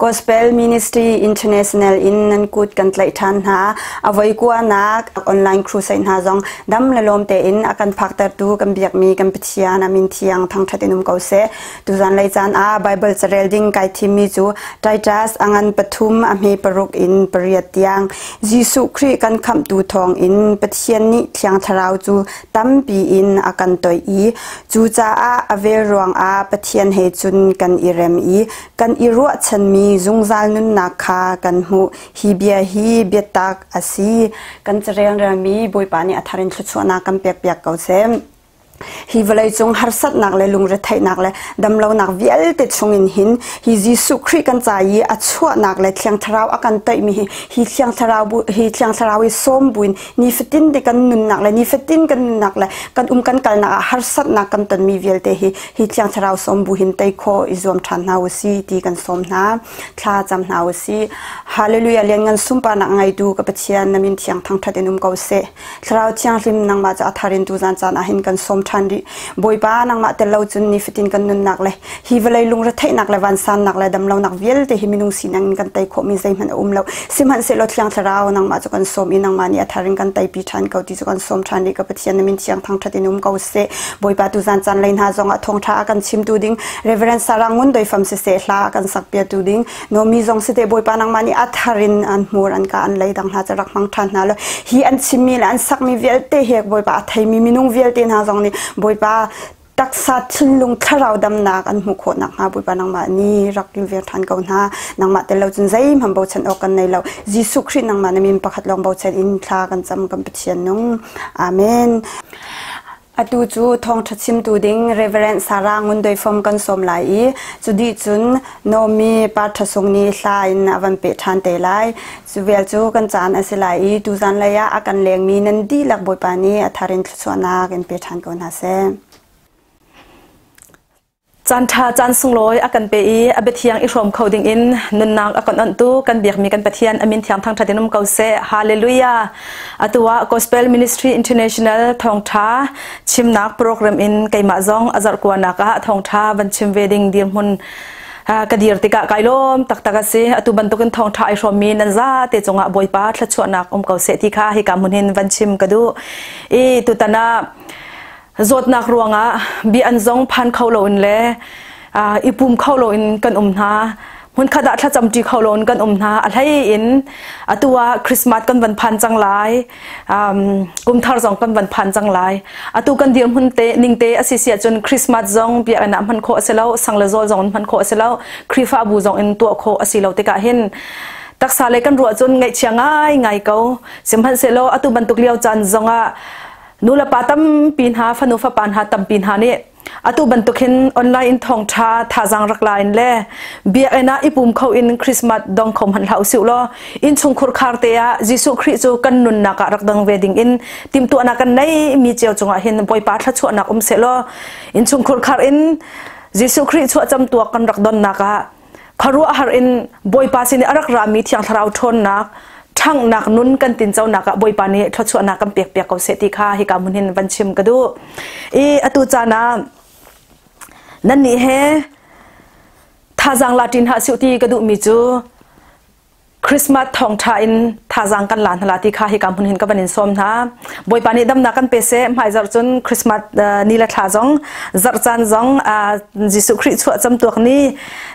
Gospel Ministry International in nan kut kan tlaih ṭhan hna. A voikuanak online crusade hna zong dam le lawm tein a kan phaktertu kan biakmi kan Pathian a min thiang thangṭhat in um ko seh. Tuzan lei caan ah Bible carel ding kai thimmi cu Titus a ngan pathum a hme paruk in pariat tiang Jesuh Khrih kan khamhtu thawng in Pathian nih Thiang Thlarau cu tampi in a kan toih i cucaah a vel ruangah Pathian he cun kan i rem i kan i ruahchanmi zungzal nunnak kha kan hmuh. Hi bia hi biatak a si. Kan carel relmi Bawipa nih a thar in thluachuahnak kan pekpiak ko seh. Hi vawleicung harsatnak le lungretheihnak le damlonak vialte chungin hin hi Jesuh Khrih kan ca i a chuahnak le Thiang Thlarau a kan toihmi hi hi Thiang Thlarau bu hi Thiang Thlarau i sawm buin nifatin te kan nunnak le nifatin kan nunnak le kan um kan kalnak ah harsatnak kan tonmi vialte hi hi Thiang Thlarau sawm bu hin tei khawh i zuam ṭhan hna u si ti kan sawm hna. Thla cam hna u si. Hallelujah lianngan sunparnak ngeitu ka Pathian na min thiang thangṭhat in um ko seh. Thlarau Thianghlim nangmah cu a thar in tuzan caan ah hin kan sawm ṭhan rih. Bawipa nangmah tel lo cun nifatin kan nunnak le hi vawlei lungretheihnak le vansannak le damlonak vialte hi minung sinak in kan tei khawhmi zeihmanh a um lo. Sihmanhsehlaw Thiang Thlarau nangmah cu kan sawm i nangmah nih a thar in kan teipi ṭhan ko ti cu kan sawm ṭhan rih. Ka Pathian na min thiang thangṭhat in um ko seh. Bawipa tuzan caan lei hna zongah thawngṭha a kan chimtu ding Reverend Sarah Ngun Doifam siseh hla a kan sakpiatu ding Nomi zong site Bawipa nangmah nih a thar in an hmur an ka an lei dang hna cu rak hmang ṭhan hna law hi an chimmi le an sakmi vialte hi Bawipa a theimi minung vialte hna zong nih Bawipa taksa thinlung thlarau damnak an hmuh khawh nakhnga Bawipa nangmah nih rak kilveng ṭhan ko hna. Nangmah tel lo cun zeihmanh bochan awk kan nei lo. Jesuh Khrih nangmah na min pakhat lawng bochan in thla kan cam kan Pathian nung. Amen. Atu cu thawngṭha chimtu ding Reverend Sarah Ngun Doi Fom kan sawm lai i cu dih cun Nomi Parṭha Sung nih hla in a van peh ṭhan te lai. Cu vial cu kan caan a si lai i tuzan lei ah a kan lengmi nan dihlak Bawipa nih a thar in thluachuahnak in pe ṭhan ko hna seh. Caan ṭha caan sunglawi a kan pe i a biathiang i hrawm kho dingin nunnak a kan onhtu kan biakmi kan Pathian a min thiang thangṭhat in um ko seh. Hallelujah. Atu ah Gospel Ministry International thawngṭha chimnak program in keimah zong a zarhkuanak ah thawngṭha van chim ve ding dirhmun ka dir tikah kai lawm taktak a si. Atu bantukin thawngṭha ai hrawmmi nan zate cungah Bawipa thluachuahnak um ko seh ti kha hika hmun hin van chim ka duh. I tutan ah Zawtnak ruangah bia an zong phan kho loin le i pum kho loin kan um hna. Hmunkhat ah thlacamṭi kho loin kan um hna. A hlei in atu ah Christmas kan van phan cang lai. Kumthar zong kan van phan cang lai. Atu kan dirhmun te ning te a si si ahcun Christmas zong biakinn ah hman khawh a si lo, sang le zawl zong in hman khawh a si lo, Khrihfabu zong in tuah khawh a si lo tikah hin taksa le kan ruah cun ngaihchia ngai ngai ko. Sihmanhsehlaw atu bantuk lio caan zongah Nulepa tampi hna, fanu fapa hna tampi hna nih atu bantuk hin online in thawngṭha thazaang rak la in le biakinn ah i pum kho in Christmas dong kho hmanh hlah usih law innchungkhur khar te ah Jesuh Khrih cu kan nunnak ah rak dang ve ding in timhtuahnak kan nei mi cio cungah hin Bawipa thluachuahnak um seh law innchungkhur khar in Jesuh Khrih chuahcam tuak kan rak donnak ah khuaruahhar in Bawipa sin i a rak rami Thiang Thlarau ṭhawnnak ṭhanghnak nun kan tinconak ah Bawipa nih thluachuahnak kan pekpiak ko seh ti kha hika hmun hin van chim ka duh. I atu caan ah nannih he thazaang la ṭin hlah sih ti ka duhmi cu Christmas thawngṭha in thazaang kan la hna la ti kha hika hmun hin ka van in sawm hna. Bawipa nih damnak kan pe seh. Hmaizarh cun Christmas ni le thla zong zarh caan zong Jesuh Khrih chuah camtuak ni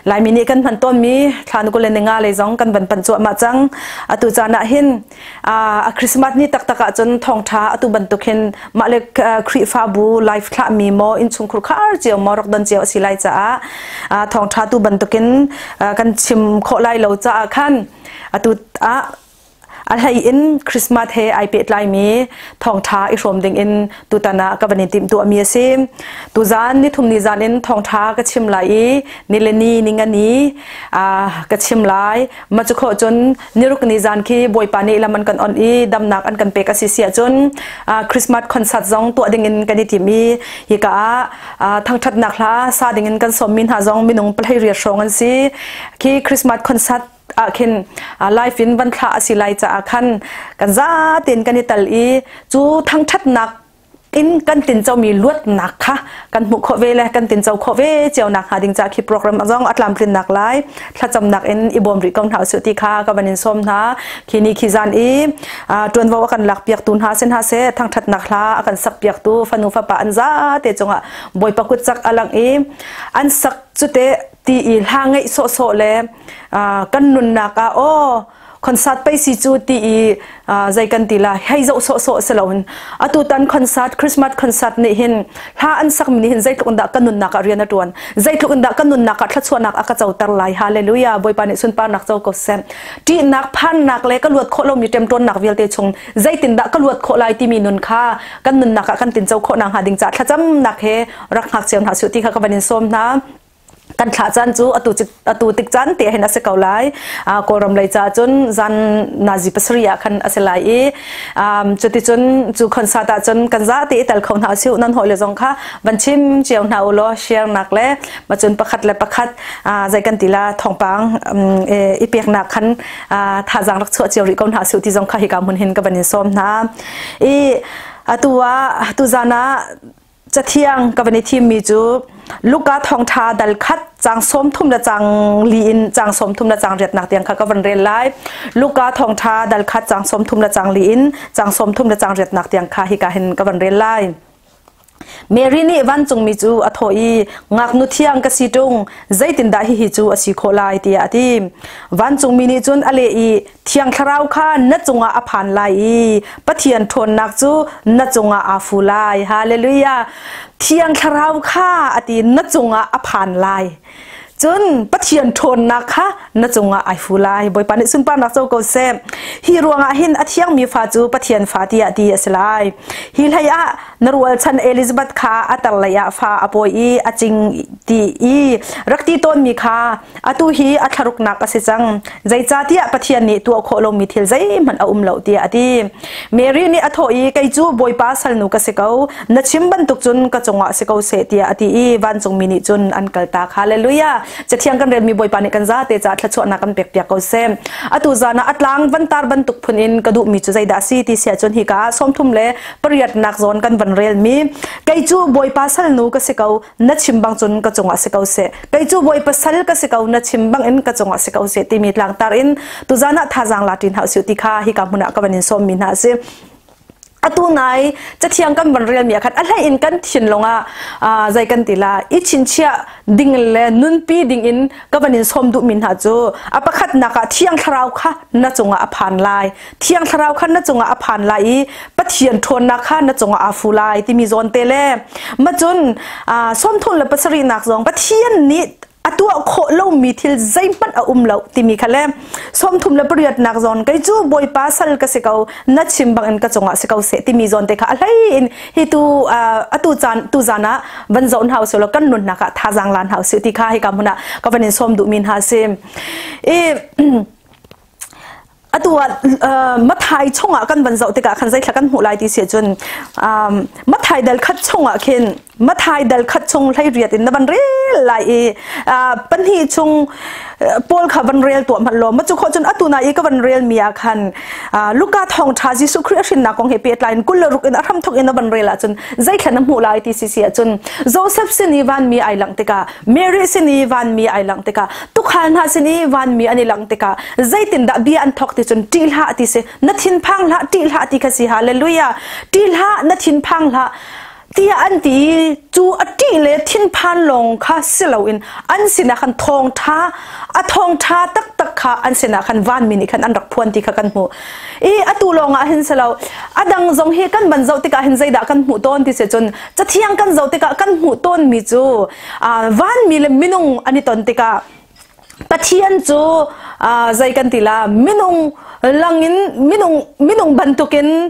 Laimi nih kan hman tawnmi thla ni kul le ninga lei zong kan van panh cuahmah cang. Atu caan ah hin a Christmas ni taktak ah cun thawngṭha atu bantuk hin mah le Khrihfabu live thlahmi maw innchungkhur khar cio maw rak don cio a si lai caah thawngṭha tu bantukin kan chim khawh lai lo caah khan atu ah a hlei in Christmas he ai pehtlaimi thawngṭha i hrawm ding in tutan ah ka van in timhtuahmi a si. Tuzan nithum ni zan in thawngṭha ka chim lai i nilini ningani ka chim lai. Ma cu khawh cun niruk ni zan khi Bawipa nih lam an kan on i damnak an kan pek a si si ahcun Christmas concert zong tuah ding in kan i tim i hika ah thangṭhatnak hla sa ding in kan sawmmi hna zong minung pahlei riat hrawng an si. Khi Christmas concert ah khin live in van thlah a si lai caah khan kan zatein kan i tal i cu thangṭhatnak In kan tincomi luatnak kha kan hmuh khawh ve le kan tinco khawh ve cio nak hnga ding ca khi program zong a tlamtlin nak lai thlacamnak in i bawm rih ko hna usih ti kha ka van in sawm hna. Khi ni khi zan i ṭuanvo a kan lak piaktu hna sin hna seh, thangṭhatnak hla a kan sak piaktu fanu fapa an za te cungah Bawipa kut cak a lang i an sak cute ti i hla ngeih sawhsawh le kan nunnak ah aw concert pei si cu ti i zei kan ti la hei zoh sawhsawh si loin atu tan concert, Christmas concert nih hin hla an sak mi nih hin zeitluk in dah kan nunnak ah rian a tuan, zeitluk in dah kan nunnak ah thluachuahnak a ka coter lai. Hallelujah! Bawipa nih sunparnak co ko seh. Ṭihnak, phannak le ka luat khawh lomi ṭemṭawnnak vialte chung zeitindah ka luat khawh lai timi nun kha kan nunnak ah kan tinco khawh nakhnga ding caah thlacamnak he rak hngak cio hna su ti kha ka van in sawm hna. Kan thlah caan cu atu tik caan te hin a si ko lai. Kawlram lei ca cun zan nazi 7 ah khan a si lai i cuticun cu concert ah cun kan za te tel kho hna siu nan hawi le zong kha van chim cio hna u law share nak le macun pakhat le pakhat zei kan ti la thawngpang i peknak khan thazaang rak chuah cio rih ko hna siu ti zong kha hika hmun hin ka van in sawm hna. I atu ah tu zan ah cathiang ka van i thimmi cu Luka thawngṭha dal 1 cang 30 le cang li in cang 30 le cang riatnak tiang kha ka van rel lai. Luka thawngṭha dal 1 cang 30 le cang li in cang 30 le cang riatnak tiang kha hika hin ka van rel lai. Mary nih vancungmi cu a thawh i, "Ngaknu thiang ka si ṭung, zeitindah hihi cu a si khawh lai?" tiah a ti. Vancungmi nih cun a leh i, "Thiang Thlarau kha na cungah a phan lai i Pathian ṭhawnnak cu na cungah aa fu lai." Hallelujah! Thiang Thlarau kha a ti, na cungah a phan lai. Cun Pathian ṭhawnnak kha na cungah ai fu lai. Bawipa nih sunparnak co ko seh. Hi ruangah hin a thiangmi fa cu Pathian fa tiah ti a si lai. Hi hlei ah na rualchan Elizabeth kha a tar lei ah fa a pawi i a cing ti i rak ti tawnmi kha atu hi a thlaruknak a si cang. Zeicahtiah Pathian nih tuah khawh lomi thil zeihmanh a um lo, tiah a ti. Mary nih a thawh i, "Kei cu Bawipa salnu ka si ko, na chim bantuk cun ka cungah si ko seh," tiah a ti i vancungmi nih cun an kaltak. Hallelujah! Cathiang kan relmi Bawipa nih kan zate caah thluachuahnak kan pek piak ko seh. Atu zan ah a tlang van tar bantuk phun in ka duhmi cu zeidah a si ti si ahcun hika ah 38 nak zawn kan van relmi, "Kei cu Bawipa salnu ka si ko, na chim bang cun ka cungah si ko seh. Kei cu Bawipa sal ka si ko, na chim bang in ka cungah si ko seh," timi tlangtar in tuzan ah thazaang la ṭin hau siu ti kha hika hmun ah ka van in sawmmi hna a si. Atu nai cathiang kan van relmi ah khan a hlei in kan thinlung ah zei kan ti la i chinchiah ding le nunpi ding in ka van in sawm duhmi hna cu a pakhatnak ah Thiang Thlarau kha na cungah a phan lai, Thiang Thlarau kha na cungah a phan lai i Pathian ṭhawnnak kha na cungah aa fu lai timi zawn te le macun 37nak zong Pathian nih a tuah khawh lomi thil zeihmanh a um lo timi kha le 38nak zawn "Kei cu Bawipa sal ka si ko, na chim bangin ka cungah si ko seh," timi zawn te kha a hlei in hi tu atu caan tu zan ah van zoh hna usih law kan nunnak ah thazaang lan hna usih ti kha hika hmun ah ka van in sawm duhmi hna si. I atu ah Mathai chungah kan van zoh tikah khan zeithla kan hmuh lai ti si cun Mathai dal 1 chungah khin, Mathai dal 1 chung 18 in na van rel lai i 2 chung pawl kha van rel tuah hmanh law, macu khawh cun atu na i ka van rel mi ah khan Luka thawngṭha Jesuh Khrih a hrinnak kong he pehtlai in 26 in a hramthok in na van rel ahcun zeithla na hmuh lai ti si si ahcun Joseph sin i vanmi ai langh tikah, Mary sin i vanmi ai langh tikah, tukhal hna sin i vanmi an i langh tikah zeitindah bia an thok ti cun "Ṭih hlah," ti si, "Na thin phang hlah, ṭih hlah," ti kha si. Hallelujah! "Ṭih hlah, na thin phang hlah," tiah an ti. Cu a ṭih le thinphan lawng kha si loin an sinah khan thawngṭha, a thawngṭha taktak kha an sinah khan vanmi nih khan an rak phuan ti kha kan hmuh. I atu lawng ah hin si lo, a dang zong hi kan van zoh tikah hin zeidah kan hmuh tawn ti si cun cathiang kan zoh tikah kan hmuh tawnmi cu vanmi le minung an i ton tikah Pathian cu zei kan ti la minung langin minung bantukin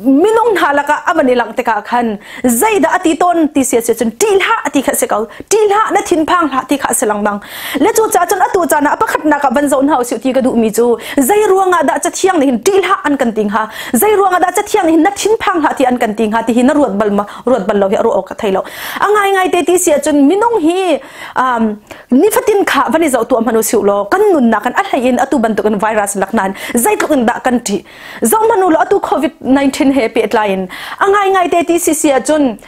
minung hna lakah a van i langh tikah khan zeidah a ti tawn ti si cun "Ṭih hlah," ti kha si ko, "Ṭih hlah, na thin phang hlah," ti kha a si lengmang. Le cu caah cun atu caan ah pakhatnak ah van zoh hna usih ti ka duhmi cu zei ruangah dah cathiang nih hin "Ṭih hlah," an kan ti hnga, zei ruangah dah cathiang nih hin "Na thin phang hlah," ti an kan ti hnga ti hi na ruat bal ma? Ruat bal lo hi a ruah awk ka thei lo. A ngaingai te ti si ahcun minung hi nifatin kha van i zoh tuah hmanh usih law kan nunnak kan a hlei in atu bantukin virus lak hna Nan zeitluk in dah kan ṭih? Zohmanh u law, atu COVID-19 he pehtlai in a ngaingai te ti si si ahcun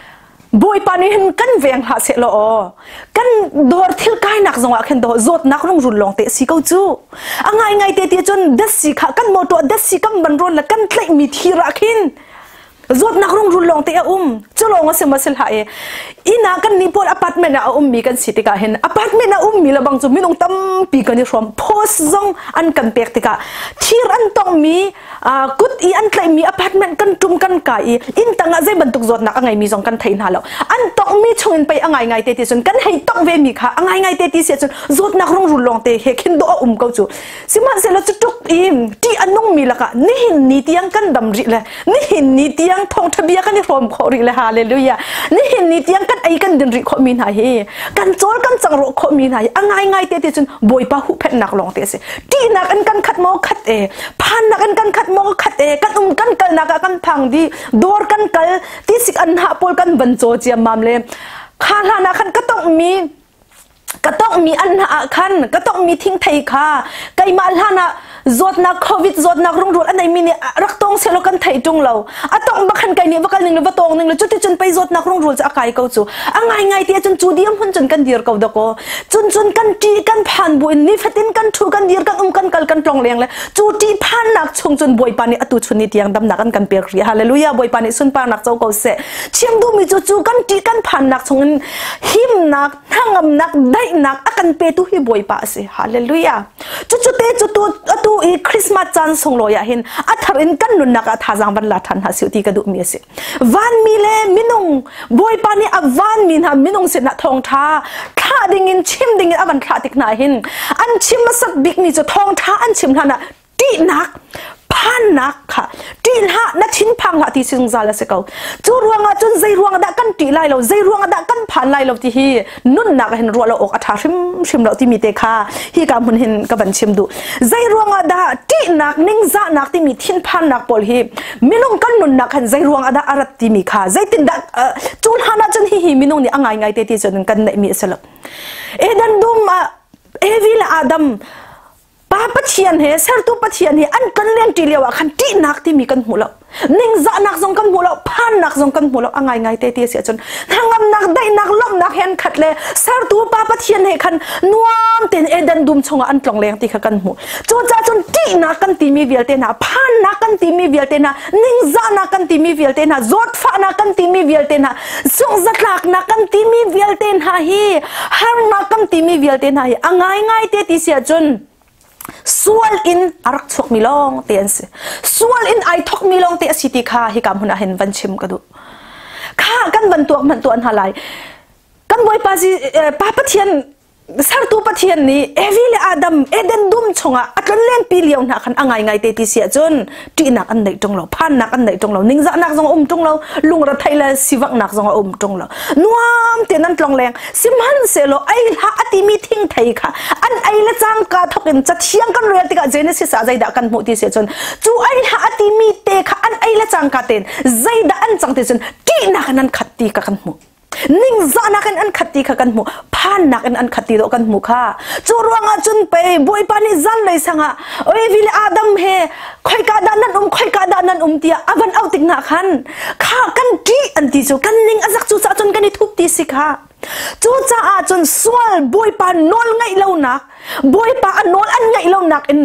Bawipa nih hin kan veng hlah seh law aw, kan dawr thil kainak zongah khin dawh zawtnak rungrul lawng te si ko cu. A ngaingai te ti cun datsi kha kan motor datsi kan ban rawn le kan tlaihmi thir ah khin zawtnak rungrul lawng te a um. Cu lawng a si ma sil hlah e, inn ah kan nih pawl apartment ah a ummi kan si tikah hin apartment a ummi le bang cu minung tampi kan i hrawm. Post zong an kan pek tikah thir an tongmi, kut i an tlaihmi apartment kan tum kan kai i inn tang ah zei bantuk zawtnak a ngeimi zong kan thei hna lo. An tongmi chung in pei a ngai ngai te ti cun kan hei tong ve mi kha a ngai ngai te ti si cun zawtnak rungrul lawng te he khin dawh a um ko cu. Sihmanhsehlaw cu tuk i ṭih a nungmi lakah nihin ni tiang kan dam rih le nihin ni tiang thawngṭha bia kan i hrawm khawh rih le, hallelujah, nihin ni tiang kan ei kan din rih khawh mi hna hi, kan cawl kan cang rawh khawh mi hna hi, a ngai ngai te ti cun Bawipa huhphenhnak lawng te a si. Ṭihnak in kan khat maw? Khat e. Phannak in kan khat maw? Khat e. Kan um kan kalnak ah kan phang di. Dawr kan kal tisik an hah pawl kan van caw ciammam le kha hlan ah khan ka tongmi an hna ah khan ka tongmi thingthei kha keimah hlan ah zawtnak, COVID zawtnak rungrul a neimi nih rak tong selaw kan thei ṭung lo. A tong bak khan kai nih va kal ning le va tong ning le cuti cun pei zawtnak rungrul cu a kai ko cu. A ngai ngai ti cun cu diam hun cun kan dir ko dakaw. Cun cun kan ṭi kan phan bu in nifatin kan ṭhu kan dir, kan um kan kal, kan tlong leng le cu ṭi phannak chung cun Bawipa nih atu chun ni tiang damnak an kan pek rih. Hallelujah! Bawipa nih sunparnak co ko seh. Chim duhmi cu, cu kan ṭih kan phannak chung in himnak, hnangamnak, daihnak a kan petu hi Bawipa a si. Hallelujah! Cucu te cu tu atu i Christmas caan sunglawi ah hin a thar in kan nunnak ah thazaang van la ṭhan hna sih ti ka duhmi a si. Vanmi le minung, Bawipa nih a vanmi hna minung sinah thawngṭha thlah dingin, chim dingin a van thlah tik hna hin an chim hmasat bikmi cu, thawngṭha an chim hlan ah ṭihnak, phannak kha, ṭih hlah, na thinphang hlah ti zungzal a si ko. Cu ruangah cun zei ruangah dah kan ṭih lai lo, zei ruangah dah kan phan lai lo ti hi nunnak hin ruah lo awk a ṭha hrimhrim lo timi te kha hi ka hmun hin ka van chim duh. Zei ruangah dah ṭihnak, ningzahnak timi thinphannak pawl hi minung kan nunnak khan zei ruangah dah a rat timi kha, zeitindah cu hlan ah cun hihi minung nih a ngaingai te ti cun kan neihmi a si lo. Eden dum ah Evi le Adam Pa Pathian he, sertu Pathian he an kan len ṭi lio ah khan ṭihnak timi kan hmu lo, ningzahnak zong kan hmu lo, phannak zong kan hmu lo. A ngaingai te ti a si ahcun hnangamnak, daihnak, lawmhnak he an khat le sertu Pa Pathian he khan nuam tein Eden dum chungah an tlong leng ti kha kan hmuh. Cucaah cun ṭihnak kan timi vialte hna, phannak kan timi vialte hna, ningzahnak kan timi vialte hna, zawtfahnak kan timi vialte hna, zungzatlaknak kan timi vialte hna hi, harnak kan timi vialte hna hi, a ngaingai te ti si ahcun sual in a rak chuakmi lawng te an si, sual in ai thokmi lawng te a si ti kha hika hmun ah hin van chim ka duh. Kha kan van tuak hmanh tuah hna lai. Kan Bawipa Pa Pathian, sertu Pathian nih Evi le Adam Eden dum chungah a tlonlenpi lio hna khan a ngaingai te ti si ahcun ṭihnak an neih ṭung lo, phannak an neih ṭung lo, ningzahnak zong a um ṭung lo, lungretheih le sivanghnak zong a um ṭung lo. Nuam tein an tlong leng. Sihmanhsehlaw ei hlah a timi thingthei kha an ei le cangka thawk in Cathiang kan rel tikah Genesis ah zeidah kan hmuh ti si ahcun, cu ei hlah a timi te kha an ei le cangka tein zeidah an cang ti cun ṭihnak in an khat ti kha kan hmuh, ningzahnak in an khat ti kha kan hmuh, phannak in an khat ti dawh kan hmuh kha. Cu ruangah cun pei Bawipa nih zanlei sangah Evi le Adam he "Khoika dah nan um? Khoika dah nan um?" tiah a van auh tik hna khan, "Kha kan ṭih," an ti cu. "Kan ning a zak, cu caah cun kan i thup," ti si kha. Cu caah cun sual, Bawipa nawl ngaih lonak, Bawipa a nawl an ngaih lonak in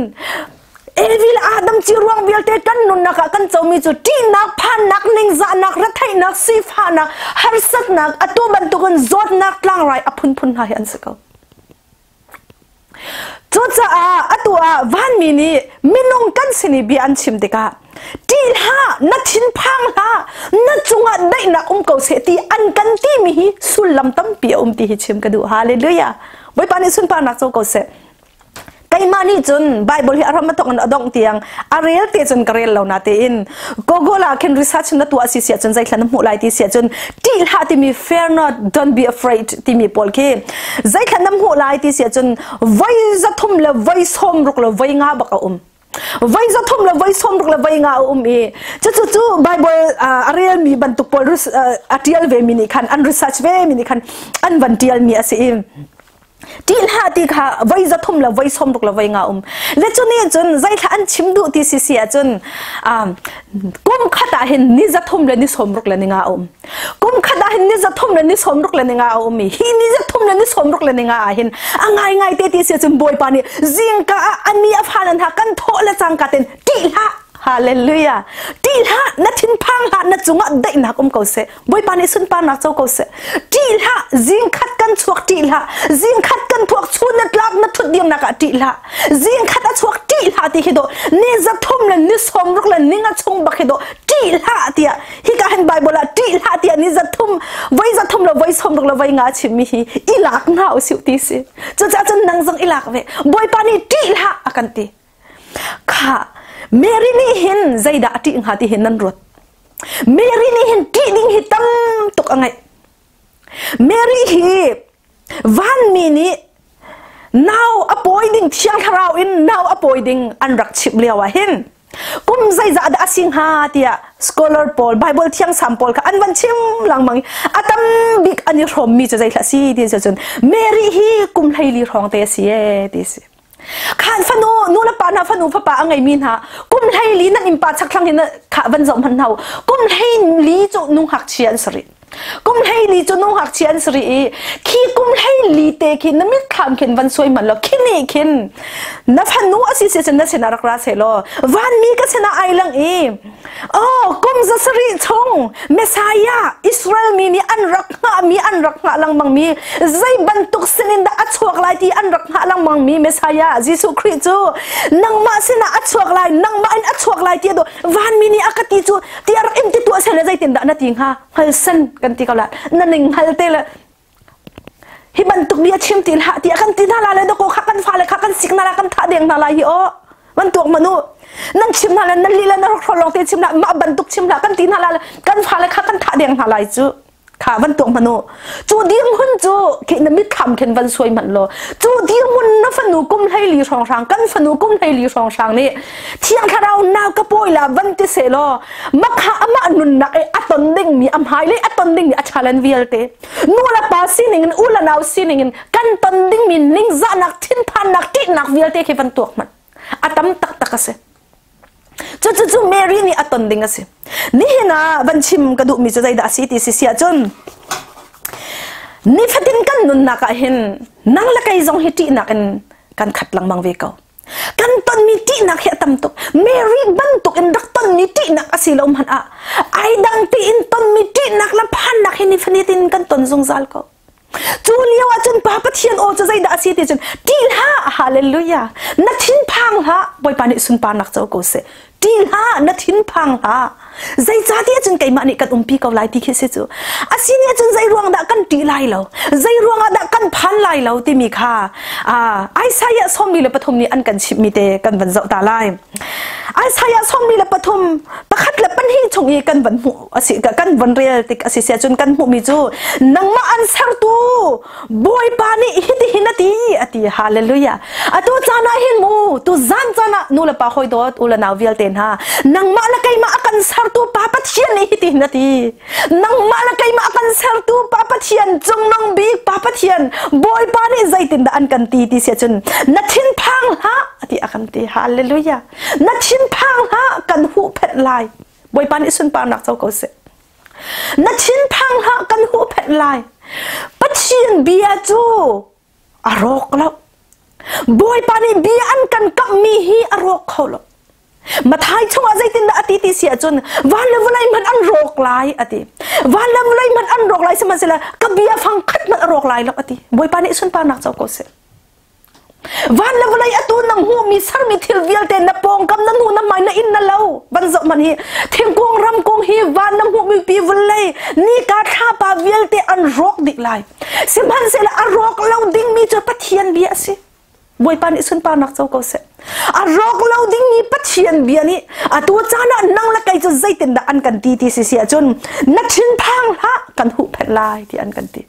Evi le Adam ci ruang vialte kan nunnak ah kan comi cu ṭihnak, phannak, ningzahnak, retheihnak, sifahnak, harsatnak, atu bantukin zawtnak tlangrai a phunphun hna hi an si ko. Cucaah atu ah vanmi nih minung kan sin i bia an chim tikah "Ṭih hlah, na thinphang hlah, na cungah daihnak um ko seh," ti an kan timi hi sullam tampi a um ti hi chim ka duh. Hallelujah! Bawipa nih sunparnak co ko seh. Keimah nih cun Bible hi a ram a thawk in a dongh tiang a rel te cun ka rel lo na tein Google ah khin research na tuah si siah cun zeithlan na hmuh lai ti siah cun, ṭih hlah timi, "Fear not, don't be afraid," timi pawl khi zeithlan na hmuh lai ti siah cun voi 365 bak a um. Voi 365 a um i cucu cu Bible a relmi bantuk pawl, a ṭial ve mi nih khan, an research ve mi nih khan an van ṭial mi a si i. Ṭih hlah ti kha voi 300 le voi 60 le voi 50 um. Le cu nih cun zeithla an chim duh ti si si ahcun kum khat ah hin ni 300 le ni 60 le ni 50 um. Kum khat ah hin ni 300 le ni 60 le ni 50 a um i hi ni 300 le ni 60 le ni 50 ah hin a ngaingai te ti si ahcun Bawipa nih zingka ah ani a fa nan ha kan thawh le cangka ten ṭih hlah. Hallelujah. Ṭih hlah, na thinphang hlah, na cungah daihnak um ko seh. Bawipa nih sunparnak co ko seh. Ṭih hlah, zingkhat kan chuak ṭih hlah. Zingkhat kan thuak chun na tlak na thut dirnak ah ṭih hlah. Zingkhat a chuak ṭih hlah ti khi dawh. Ni 300 le ni 60 le ni 50 chung bak hi dawh ṭih hlah tiah hika hin Bible ah ṭih hlah tiah ni 300 voi 300 le voi 60 le voi 50 chimmi hi i lak hna usih ti si. Cucaah cun nang zong i lak ve. Bawipa nih ṭih hlah a kan ti. Kha Mary nih hin zeidah a ṭih hnga ti hin nan ruat. Mary nih hin ṭih ding hi tam tuk a ngeih. Mary hi vanmi nih nau a pawi ding thiang thlarau in nau a pawi ding an rak chimh lio ah hin kum zeizah dah a si hnga tiah scholar pawl Bible thiang sam pawl kha an van chim lengmang i a tam bik an i hrawmmi cu zeithlah si ti cun Mary hi kum 14 hrawng te a si ee ti si. Khan fanu nu le pa hna fanu fapa a ngeimi hna kum 14 nan innpa chakthlang hin kha van zoh hmanh hna u. Kum 14 cu nu ngakchia an si rih. Kum 14 cu nu ngakchia an si rih i khi kum 14 te khi na mitthlam khin van suai hmanh law khi nih khin na fanu a si si cun na sinah rak ra seh law vanmi ka sinah ai lang i Oh, kum 700 chung Messiah Israel mi nih an rak hngahmi an rak hngah lengmangmi zei bantuk sinin dah a chuak lai ti an rak hngah lengmangmi Messiah Jesuh Khrih cu nangmah sinah a chuak lai nangmah in a chuak lai ti do vanmi nih a ka ti cu ti a rak in ti tuah sel zeitin dah na ti hnga hngal sen kan ti ko la na ning hngal te le hi bantuk bia chim ti hlah ti kan ti hna la le dako kha kan fale kha kan sik hna la kan thah deng hna lai hi o man tuak manu nan chim hna le nan lila na rok long te chim la mah bantuk chim hlah kan ti hna la kan fale kha kan thah deng hna lai cu kha van tuak manu cu dirhmun cu khi na mitthlam khin van suai man lo cu dirhmun na fanu kum 14 hrawng hrang kan fanu kum 14 hrawng hrang nih thiang thlarau nau ka pawi la van ti se law makha amah nunnak e a ton ding mi a hmai le a ton ding mi a challenge vialte nu le pa sining in u le nau sining in kan ton dingmi ningzahnak thinphannak ṭihnak vialte khi van tuak hmanh a tam taktak a si cu cu cu Mary nih a ton ding a si nihin ah van chim ka duhmi cu zeidah a si ti si si ahcun nifatin kan nunnak ah hin nang le kei zong hi ṭihnak in kan khat lengmang ve ko Kan tonmi ṭihnak hi a tam tuk. Mary bantuk in rak tonmi ṭihnak a si lo hmanh ah ai dang tein tonmi ṭihnak le phannak hi nifatin kan ton zungzal ko. Cu lio ah cun Pa Pathian aw cu zeidah a si ti cun ṭih hlah hallelujah na thinphang hlah Bawipa nih sunparnak co ko seh ṭih hlah na thinphang hlah zeicahtiah cun keimah nih kan umpi ko lai ti khi si cu a si nih cun zei ruang dah kan ṭih lai lo zei ruangah dah kan phan lai lo timi kha Isaiah 43 nih an kan chimhmi te kan van zoh ta lai Isaiah 43 pakhat le pahnih chung i kan van hmuh asi kan van rel tik asi sia cun kan hmuhmi cu nangmah an sertu Bawipa nih hitihin a ti a ti hallelujah atu caan ah hin mu tu zan caan ah nu le pa hawi dawt u le nau vialte hna nangmah le keimah a kan sertu pa Pathian nih hitihin a ti nangmah le keimah a kan sertu pa Pathian cungnung bik pa Pathian Bawipa nih zeitindah an kan ti ti si ahcun na thinphang hlah a ti a kan ti hallelujah na thinphang hlah kan huhphenh lai Bawipa nih sunparnak co ko seh Na thinphang hlah kan huhphenh lai. Pathian bia cu a rawk lo. Bawipa nih bia an kan kamhmi hi a rawk kho lo. Mathai chungah zeitindah a ti ti si ahcun van le vawlei hmanh an rawk lai a ti. Van le vawlei hmanh an rawk lai sihmanhsehlaw ka bia fang khat hmanh a rawk lai lo a ti. Bawipa nih sunparnak co ko seh. Van le vawlei atu nang hmuhmi sermi thil vialte na pawngkam na hnu na hmai na inn na lo van zoh hmanh hi thingkung ramkung hi van na hmuhmi pi vawlei nika thlapa vialte an rawk dih lai sihmanhsehlaw a rawk lo dingmi cu Pathian bia a si Bawipa nih sunparnak co ko seh a rawk lo dingmi Pathian bia nih atu caan ah nang le kei cu zeitindah an kan ti ti si si ahcun na thinphang hlah kan huhphenh lai ti an kan ti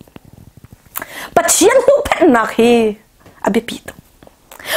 Pathian huhphenhnak hi a biapi tuk.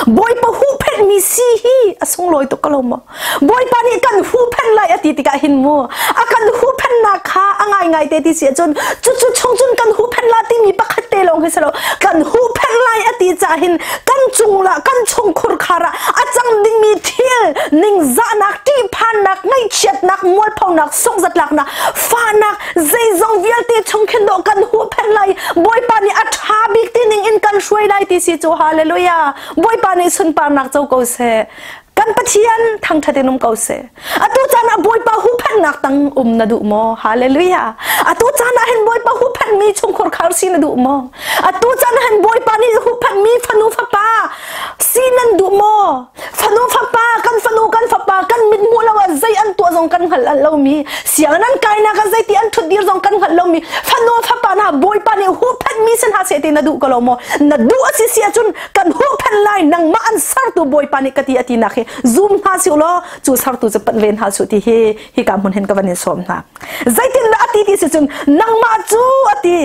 Bawipa huhphenh mi si hi a sunglawi tuk ko lo maw? Bawipa nih kan huhphenh lai a ti tikah hin mu a kan huhphenhnak kha a ngaingai te ti si ahcun cucu chung cun kan huhphenh la timi pakhat te lawng hi si lo, kan huhphenh lai a ti caah hin kan cung la kan chungkhur khar ah a cang dingmi thil ningzahnak, ṭihphannak, ngaihchiatnak, mualphonak, sungzatlaknak, fahnak, zeizong vialte chung khin dawh kan huhphenh lai. Bawipa nih a ṭha bik ti ning in kan hruai lai ti si cu. Hallelujah! Bawipa nih sunparnak co ko seh. Kan Pathian thangṭhat in um ko seh. Atu caan ah Bawipa huhphenhnak tang um na duh maw? Hallelujah! Atu caan ah hin Bawipa huhphenhmi chungkhur khar si na duh maw? Atu caan ah hin Bawipa nih huhphenhmi fanu fapa si nan duh maw? Fanu fapa, kan fanu kan fapa, kan mit hmuh lo ah zei an tuah zong kan hngalh lomi, sianginn an kainak ah zeiti an ṭhut dir zong kan hngalh lomi fanu fapa hna Bawipa nih huhphenhmi si hna seh ti na duh ko lo maw? Na duh a si si ahcun kan huhphenh lai, nangmah an sertu Bawipa nih ka ti a tinak hi zum hna si law cu sertu cu panh ve hna su ti hi hika hmun hin ka van in sawm hna. Zeitindah a ti ti si cun nangmah cu a ti,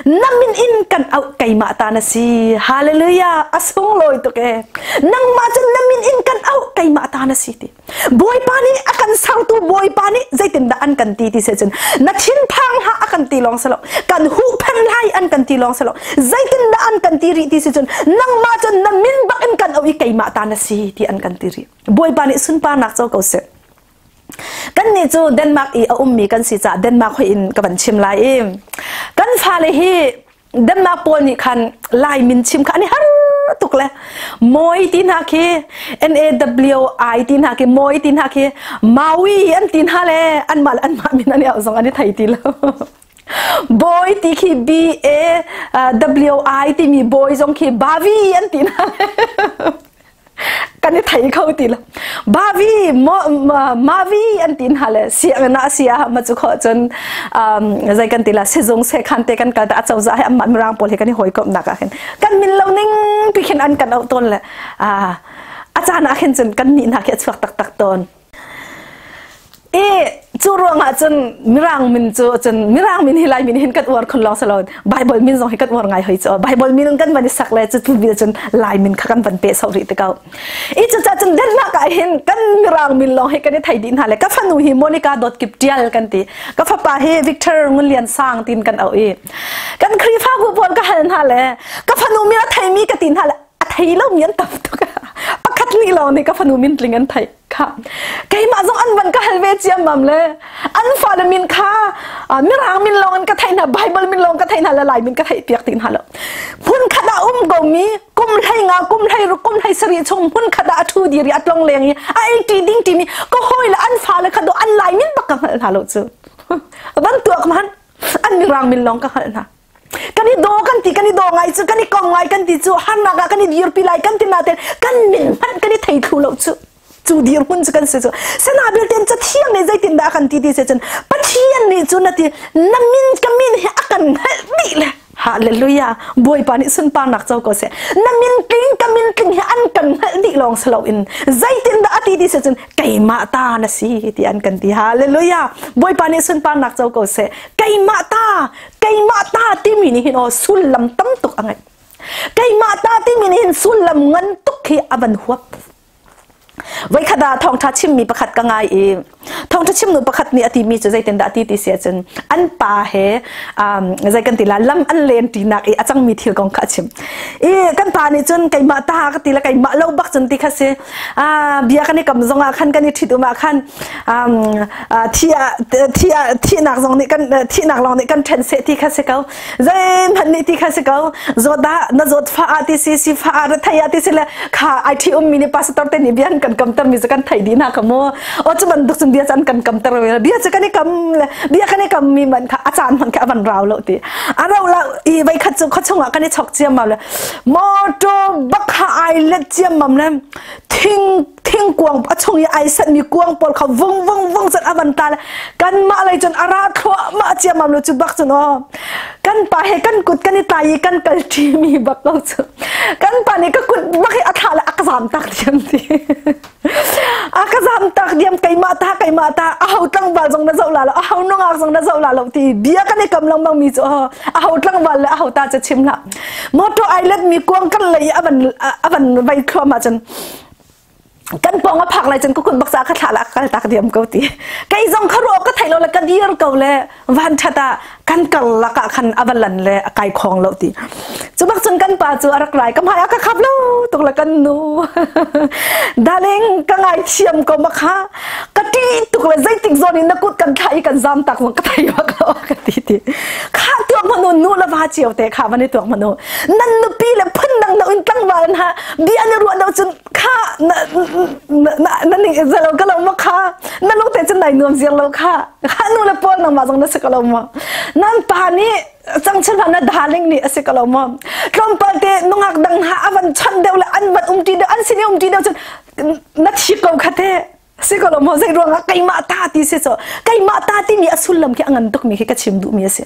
na min in kan auh, keimah ta na si. Hallelujah! A sunglawi tuk e. Nangmah cu na min in kan auh, keimah ta na si ti. Bawipa nih, a kan sertu Bawipa nih zeitindah an kan ti ti se cun na thinphang hlah a kan ti lawng si lo, kan huhphenh lai an kan ti lawng si lo, zeitindah an kan ti rih ti si cun nangmah cun na min bak in kan auh i keimah ta na si ti an kan ti rih. Bawipa nih sunparnak co ko seh. Kan nih cu Denmark i a ummi kan si caah Denmark hoi in ka van chim lai i kan fale hi Denmark pawl nih khan Lai min chim kha an i har tuk le Mawi ti hna khi, NAWI ti hna khi, Mawi ti hna khi, Maui an ti hna le anmah le anmah min an i auh zong an i thei ti lo. Bawi ti khi BAWI timi bawi zong khi Bavi an ti hna le kan i thei kho ti lo. Bavi, Mavi an ti hna le sianginn ah sia ma cu kho cun zei kan ti la, sizung sekhan te kan kal ta, acozah he amah mirang pawl he kan i hawikomh nak ah khin kan min lo ning pi khin an kan auh tawn le a caan ah khin cun kan nih hna khi a chuak taktak tawn. I cu ruangah cun Mirang min cu cun Mirang min hi Lai min hin kan uar khun lawng si lo, Bible min zong hi kan uar ngai hoi cu. Bible min kan van i sak le cu tu bil cun Lai min kha kan van pe sau rih te ko. I cu ca cun Denmark ah hin kan Mirang min lawng hi kan i thei dih hna le ka fanu hi Monica Dawt Kip Tial kan ti, ka fapa hi Victor Ngun Lian Sang tin kan auh i kan Khrihfabu pawl ka hal hna le ka fanu min a theimi ka ti hna le a thei lo mi an tam tuk. Pakhat nih lawng nih ka fanu min tling an theih kha. Keimah zong an van ka hal ve ciammam le an fale min kha Mirang min lawng in ka theih hna, Bible min lawng ka theih hna le Lai min ka theih piak ti hna lo. Hmun khat ah um ko mi kum hlei nga, kum hlei ruk, kum hlei sarih chung hmun khat ah a ṭhu dir i a tlong leng i a ei ṭi ding ṭi mi ka hawi le an fale kha do an Lai min bak ka hngalh hna lo cu. Van tuak man an Mirang min lawng ka hngalh hna. Kan i daw kan ti, kan i daw ngai cu, kan i kom ngai kan ti cu, harnak ah kan i dirpi lai kan ti nain kan min hmanh kan i thei thlu lo cu. Cu dirhmun cu kan si cu. Sinabil ten Cathiang nih zeitindah a kan ti ti si cun Pathian nih cun a ti, na min ka min hi a kan hngalh dih le. Hallelujah! Bawipa nih sunparnak co ko seh. Na min tling ka min tling hi an kan hngalh dih lawng si loin zeitindah a ti ti si cun keimah ta na si ti an kan ti. Hallelujah! Bawipa nih sunparnak co ko seh. Keimah ta, keimah ta timi nih hin aw sullam tam tuk a ngeih. Keimah ta timi nih hin sullam ngan tuk hi a van huap. Voikhat ah thawngṭha chimmi pakhat ka ngai i thawngṭha chimnu pakhat nih a timi cu zeitindah a ti ti si ahcun an pa he zei kan ti la, lam an len ṭinak i a cangmi thil kong kha a chim. I kan pa nih cun keimah ta ka ti le keimah lo bak cun ti kha si, bia kan i kam zong ah khan, kan i ṭhit um ah khan thi thi thihnak zong nih kan thihnak lawng nih kan ṭhen seh ti kha si ko, zeihmanh nih ti kha si ko, zawt dah na zawt fa ah ti si, si fa ah rethei ah ti si le kha ai ṭhi ummi nih pastor te nih bia an kan kamter mi cu kan theih dih hna kha mu. O cu bantuk cun bia cu an kan kamter ve, bia cu kan i kam le bia kan i kam mi man kha a caan hmanh kha a van rau lo ti a rau lo i voi khat cu khuachung ah kan i chok ciammam le motor bak kha ai let ciammam le thing thingkuang a chung i ai sanhmi kuang pawl kha vung vung vung cun a van ta le kanmah lei cun a ra thluahmah ciammam lo. Cu bak cun aw kan pa he kan kut kan i tlai i kan kal ṭimi bak ko cu kan pa nih ka kut bak hi a thlah le a ka zam tak diam ti, a ka zam tak diam. Keimah ta, keimah. Keimah ta aho tlangval zong na zoh la lo, aho nungak zong na zoh la lo ti bia kan i kam lengmang mi cu aho tlangval le aho ta cu chim hlah. Motor ai let mi kuang kan lei avan avan vai thluahmah cun kan pawng a phak lai cun kukut baksa ka thla la kal tak diam ko ti. Kei zong kha ruah ka thei lo le ka dir ko le van that ah kan kar lak ah khan a va lan le a kai khong lo ti. Cu bak cun kan pa cu a rak rai ka hmai a ka khap lo tuk le kan nu. Darling, ka ngai thiam ko ma kha. Ka ti tuk le zeitik zawn in na kut kan thla i kan zam tak zong ka thei bak lo ka ti ti. Kha tuak manu nu la va cio te kha van i tuak manu. Nan nupi le phun dang na in tlangval ha bia na ruah do cun kha na na na ning zalo ka lo ma kha na lung te cun nai nuam ziar lo kha. Kha nu le pawl nangmah zong na si ko lo maw? Nan pa nih cangchin hlah na darling nih a si ko lo maw? Tlawmpal te nungak dang ha a van chanh deuh le an van umṭi deuh an sin i umṭi deuh cun na thi ko kha te si ko lo maw? Zei ruangah keimah ta ti si so keimah ta timi a sullam khi a ngan tukmi khi ka chim duhmi a si.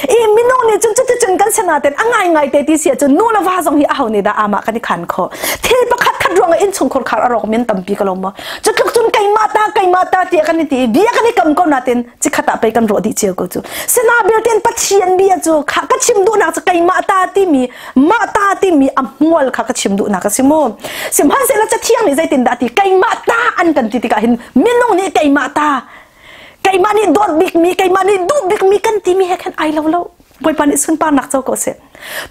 I minung nih cun cuticun kan sinaten a ngaingai te ti si ahcun nu le va zong hi aho nih dah amah kan i khan khawh? Thil pakhat khat ruangah innchungkhar khar a rawk men tampi ka lo maw? Cutluk cun keimah ta keimah ta tiah kan i ti i bia kan i kam ko natin cikhat ah pei kan rawh dih cio ko cu. Sina belte Pathian bia cu kha ka chim duhnak cu keimah ta timi mah ta timi a hmual kha ka chim duhnak a si mu. Sihmanhsehlaw Cathiang nih zeitindah ti keimah ta an kan ti tikah hin minung nih keimah ta keimah nih dawt bikmi keimah nih duh bikmi kan timi he khan ai lo lo. Bawipa nih sunparnak co ko seh.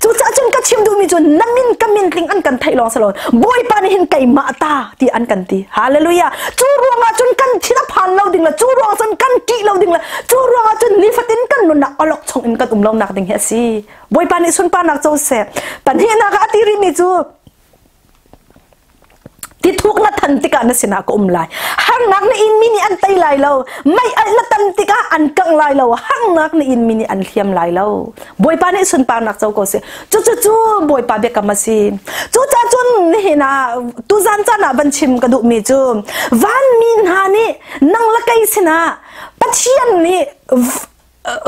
Cucaah cun ka chim duhmi cu na min ka min tling an kan theih lawng si lo, Bawipa nih hin keimah ta ti an kan ti. Hallelujah. Cu ruangah cun kan thin a phan lo ding le cu ruangah cun kan ṭih lo ding le cu ruangah cun nifatin kan nunnak awlok chung in kan um lonak ding hi a si. Bawipa nih sunparnak co seh. Pahnihnak ah a ti rihmi cu Tithuk na than tikah na sinah ka um lai. Harnak na inmi nih an tei lai lo. Mei alh na tam tikah an kangh lai lo. Harnak na inmi nih an hliam lai lo. Bawipa nih sunparnak co ko seh. Cucu Bawipa biakam a si. Cucaah cun nihin ah tuzan caan ah van chim ka duhmi cu vanmi hna nih nang le kei sinah Pathian nih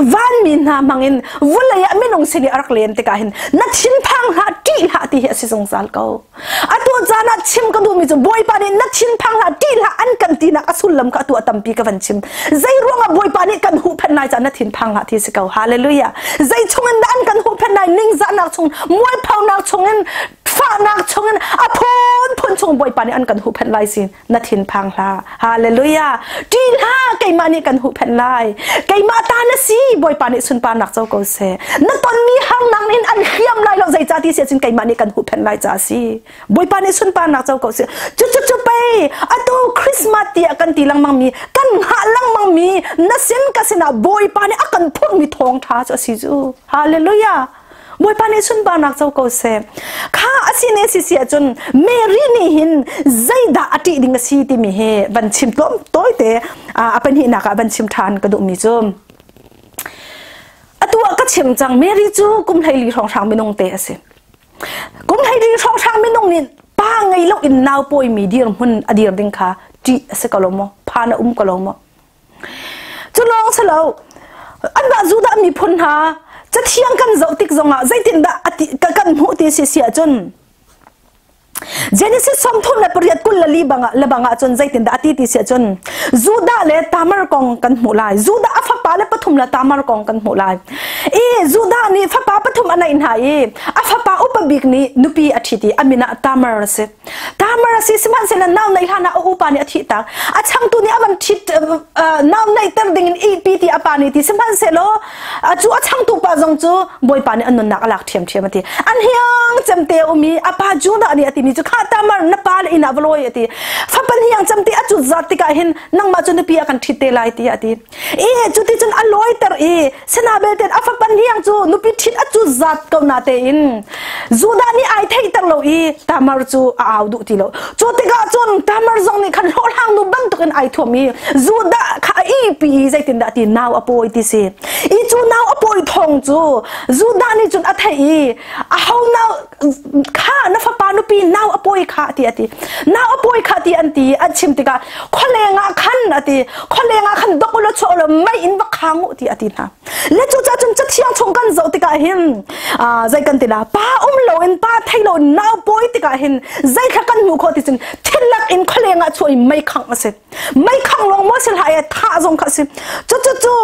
vanmi hna hmangin vulei ah minung sin i a rak len tikah hin na thinphang hlah, ṭih hlah ti hi a si zungzal ko. Atu caan ah chim ka duhmi cu Bawipa nih na thinphang hlah, ṭih hlah an kan tinak a sullam kha atu a tampi ka van chim. Zei ruangah Bawipa nih kan huhphenh lai caah na thinphang hlah ti si ko. Hallelujah. Zei chungin dah an kan huhphenh lai? Ningzahnak chung, mualphonak chungin, fahnak chungin, a phunphun chung Bawipa nih an kan huhphenh lai si. Na thinphang hlah. Hallelujah. Ṭih hlah, keimah nih kan huhphenh lai. Keimah ta na si, Bawipa nih sunparnak co ko seh. Na tonmi harnak in an hliam lai lo, zeicah ti si ahcun keimah nih kan huhphenh lai ca a si. Bawipa nih sunparnak co ko seh. Cucu pei atu Christmas tiah kan ti lengmang mi, kan hngah lengmang mi, na sin ka sinah Bawipa nih a kan phurhmi thawngṭha cu a si cu. Hallelujah. Bawipa nih sunparnak co ko seh. Kha a si ne si si ahcun Mary nih hin zeidah a ṭih ding a si timi hi van chim tlawm tawite a pahnihnak ah van chim ṭhan ka duhmi cu atu ah ka chim cang. Mary cu kum 14 hrawnghrang minung te a si. Kum 14 hrawnghrang minung nih pa ngei lo in nau pawimi dirhmun a dir ding kha ṭih a si ko lo maw? Phan a um ko lo maw? Cu lawng si lo, anmah Judah miphun hna Cathiang kan zoh tik zongah zeitindah kan hmuh ti si si ahcun Genesis 38 24 bangah le bangah cun zeitindah a ti ti si ahcun Judah le Tamar kong kan hmuh lai. Judah a fapa le pathum le Tamar kong kan hmuh lai. I Judah nih fapa pathum a neih hna i a fapa upa bik nih nupi a ṭhit i a min ah Tamar a si. Tamar a si, sihmanhsehlaw nau neih hlan ah a upa nih a thih tak. A changtu nih a van ṭhit, nau neihter ding in ihpi ti a pa nih ti, sihmanhsehlaw cu a changtu pa zong cu Bawipa nih an nunnak a lak ṭhiamṭhiam a ti. An hiang cemte a um i a pa Judah nih a timi cu, "Khah Tamar, na pa le inn ah va lawi," a ti. Fapa hniang cemte a cut zat tikah hin nangmah cu nupi ah kan ṭhit te lai tiah a ti. I cuticun a lawiter i sinabelte a fapa hniang cu nupi ṭhit a cut zat ko na tein Judah nih ai theihter lo i Tamar cu a au duh ti lo. Cu tikah cun Tamar zong nih khan hlawhhlang nu bantukin ai thuam i Judah kha a ihpi i zeitindah ti nau a pawi ti si. I cu nau a pawi thawng cu Judah nih cun a theih i aho nau kha na fapa nupi nau a pawi kha ti a ti. Nau a pawi kha ti an ti an chim tikah khualeng ah khan a ti. Khualeng ah khan dok ulaw chuah ulaw mei in va khang u ti a ti hna. Le cucaah cun Cathiang chung kan zoh tikah hin zei kan ti la, pa um loin, pa thei lo nau pawi tikah hin zei thla kan hmu duh khawh ti cun thilak in khualeng ah chuah i mei khangh a si. Mei khangh lawng maw si hlah e thah zong kha a si. Cu cu cu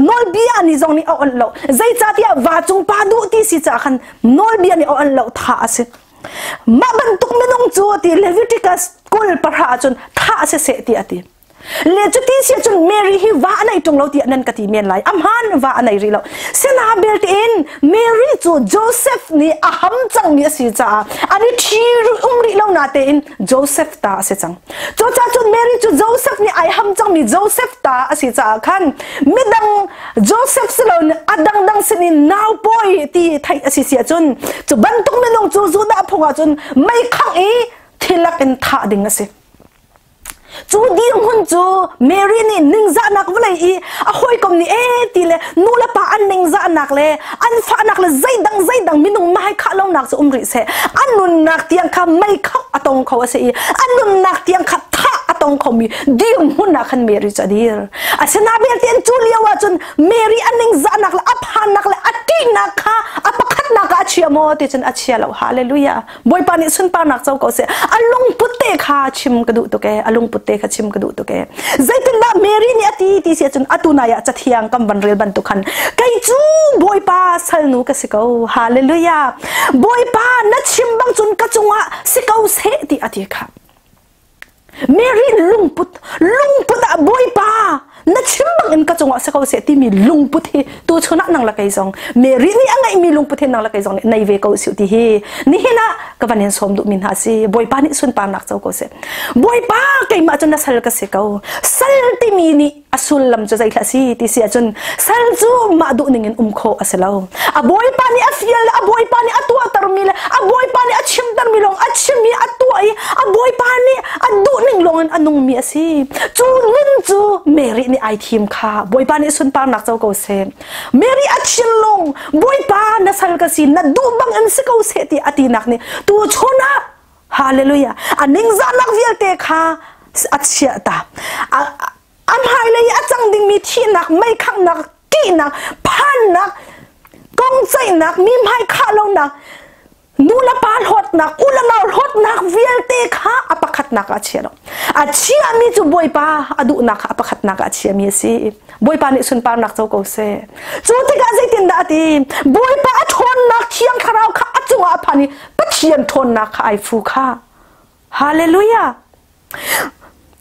nawlbia nih zong nih a onh lo. Zeicahtiah va cung pa duh ti si caah khan nawlbia nih a onh lo thah a si. Mah bantuk minung cu ti Leviticus 20 ahcun thah si seh ti a ti. Le cuti si cun Mary hi va a nei ṭung lo tiah nan ka ti men lai. A hmaan va a nei rih lo. Sina belte in Mary cu Joseph nih a ham cangmi a si caah an i ṭhi um rih lo na tein Joseph ta a si cang. Cucaah cun Mary cu Joseph nih ai ham cangmi Joseph ta a si caah khan midang Joseph si loin a dangdang sinin nau pawi ti theih a si si ahcun cu bantuk minung cu Judah phung ahcun mei khangh i thilak in thah ding a si. Cu dirhmun cu Mary nih ningzahnak vawlei i a hawikom nih e ti le nu le pa an ningzahnak le an fahnak le zeidang zeidang minung mai khah lonak cu um rih seh an nunnak tiang kha mei khangh a tong kho a si i an nunnak tiang kha thah a tong khomi dirhmun ah khan Mary cu a dir. Asinain belte cu lio ah cun Mary a ningzahnak le a phannak le a ṭihnak kha a pakhatnak ah a chia maw ti cun a chia lo. Hallelujah. Bawipa nih sunparnak co ko seh. A lungput te kha chim ka duh tuk ee. A lungput te kha chim ka duh tuk ee. Zeitindah Mary nih a ti ti si ahcun atu nai ah cathiang kan van rel bantuk khan kei cu Bawipa salnu ka si ko. Hallelujah. Bawipa na chim bang cun ka cungah si ko seh ti a ti kha. Mary lungput lungput ah Bawipa na chim bang in ka cungah si ko seh timi lungput hi tu chun ah nang la kei zong Mary nih a ngeihmi lungput hi nang la kei zong nih nei ve ko siu ti hi nihin ah ka van in sawm duh mi hna si Bawipa nih sunparnak co ko seh Bawipa keimah cu na sal ka si ko sal timi nih a sullam cu zeithlah si ti si ahcun sal cu mah duh ning in um khawh a si lo a bawipa nih a fial le a bawipa nih a tuahtermi le a bawipa nih a chimtermi lawng a chim i a tuah i a bawipa nih a duh ning lawng in a nungmi a si cu nun cu Mary nih ai thim kha bawipa nih sunparnak co ko seh Mary a thinlung bawipa na sal ka si na duh bang in si ko seh ti a tinak nih tu chun ah Hallelujah. A ningzahnak vialte kha a chiah ta. A hmailei a cang dingmi thihnak, meikhanghnak, ṭihnak, phannak, kongceihnak, mi hmai khah lonak, nu le pa hlawtnak, u le nau hlawtnak vialte kha a pakhatnak ah a chia lo. A chiami cu Bawipa a duhnak kha a pakhatnak ah a chiami a si. Bawipa nih sunparnak co ko seh. Cu tikah zeitindah a ti? Bawipa a ṭhawnnak Thiang Thlarau kha a cungah a phan i Pathian ṭhawnnak kha ai fu kha. Hallelujah!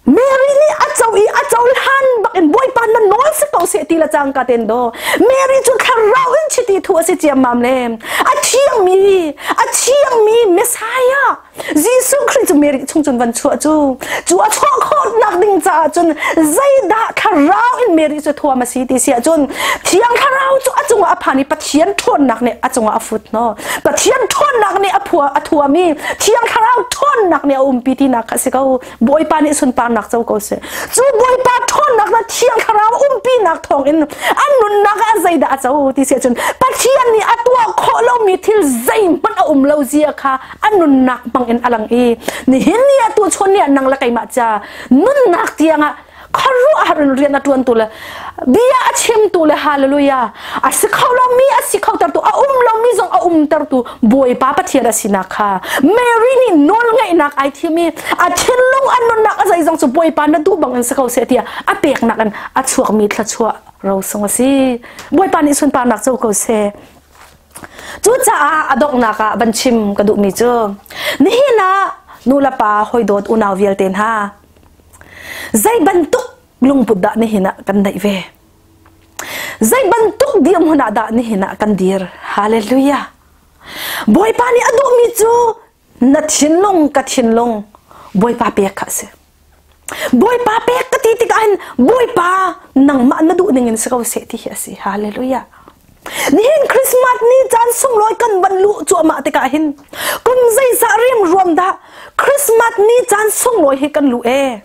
Mary nih a co i a cohlan bak in Bawipa na nawl si ko seh ti la cang ka ten do. Mary cu thlarau in chiti thu a si ciammam le a thiangmi a thiangmi Messiah Jesuh Khrih cu Mary chung cun van chuah cu cu a chuah khawhnak ding caah cun zeidah thlarau in Mary cu thuam a si ti si ahcun Thiang Thlarau cu a cungah a phan i Pathian ṭhawnnak nih a cungah a fut hnaw Pathian ṭhawnnak nih a phua a thuam i Thiang Thlarau ṭhawnnak nih a umpi tinak kha a si ko Bawipa nih sunparnak co ko seh cu Bawipa ṭhawnnak le Thiang Thlarau umpinak thawngin an nunnak ah zeidah a co ti si ahcun Pathian nih a tuah khawh lomi thil zeihmanh a um lo zia kha a nunnak hmang in a lang i nihin ni ah tu chun ni ah nang le keimah ca nunnak tiangah khuaruahhar in rian a ṭuantu le bia a chimtu le hallelujah a si kho lomi a si kho tertu a um lomi zong a um tertu Bawipa Pathian a sinak kha Mary nih nawlngeihnak ai thim i a thinlung a nunnak a zeizong cu Bawipa na duh bang in si ko seh tiah a peknak in a chuakmi thluachuah rosung a si Bawipa nih sunparnak co ko seh Cucaah a donghnak ah van chim ka duhmi cu nihin ah nu le pa hawidawt unau vialte hna zei bantuk lungput dah nihin ah kan neih ve? Zei bantuk dirhmun ah dah nihin ah kan dir? Hallelujah! Bawipa nih a duhmi cu na thinlung ka thinlung Bawipa pek kha a si. Bawipa pek ka ti tikah hin Bawipa nangmah na duh ning in si ko seh ti hi a si. Hallelujah. Nihin Christmas ni caan sunglawi kan van luh cuahmah tikah hin kum zeizah riamruam dah Christmas ni caan sunglawi hi kan luh ee.